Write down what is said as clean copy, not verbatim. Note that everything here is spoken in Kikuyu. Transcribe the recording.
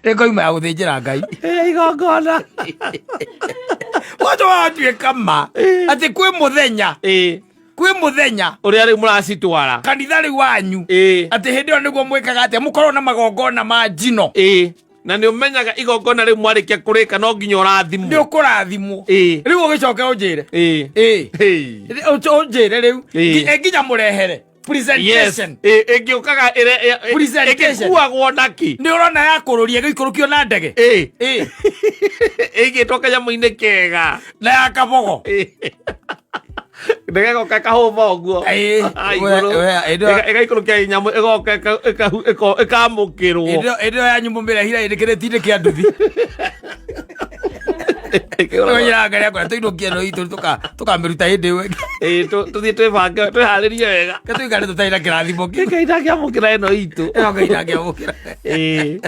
Ĩkoima ya gũthĩnjĩra Ngai. Ĩ, igongona. Wacho watuĩka ma atĩ kwĩ mũthenya, Ĩ, kwĩ mũthenya ũrĩa rĩu mũracitwara. Kanitha rĩu wanyu, atĩ hĩndĩ ĩyo nĩguo mwĩkaga atĩa, mũkorwo na magongona ma njino. Ĩ, na nĩ ũmenyaga igongona rĩu mwarĩkia kũrĩka no nginya ũrathimwo. Nĩ ũkũrathimwo. Rĩu ũgĩcoke ũnjĩre. Ĩ. Ũnjĩre rĩu. Ĩ. Nginya mũrehere presentation. Yes. Ĩ, ĩngĩũkaga Presentation. ĩgĩkuagwo naki? Nĩ ũrona ya kũrũria ĩgĩikũrũkio na ndege. Ĩ. Ĩ. Ĩigĩtwo kanyamũ-inĩ kega. Na ya kabogo. Ndege ĩgoka ĩkahũma ũguo. Ĩ, Ah, igũrũ. We, ĩndĩ Ĩgaikũrũkia nyamũ, ĩgoka ĩkamũkĩrwo. Ĩndĩ ĩyo yanyu mũmĩrehire ĩrĩkĩrĩtie kĩa nduthi. Ĩra ngari yakwa tũinũkie no itũ tũkamĩruta hĩndĩ ĩyo ĩngĩ. Ĩ, tũthiĩ twĩbange, twĩharĩrie wega. Ke tũikare tũtarĩ na kĩrathimo kĩu. Ngai ndangĩamũkĩra ĩno itũ. Ĩyo Ngai ndangĩamũkĩra. Ĩ.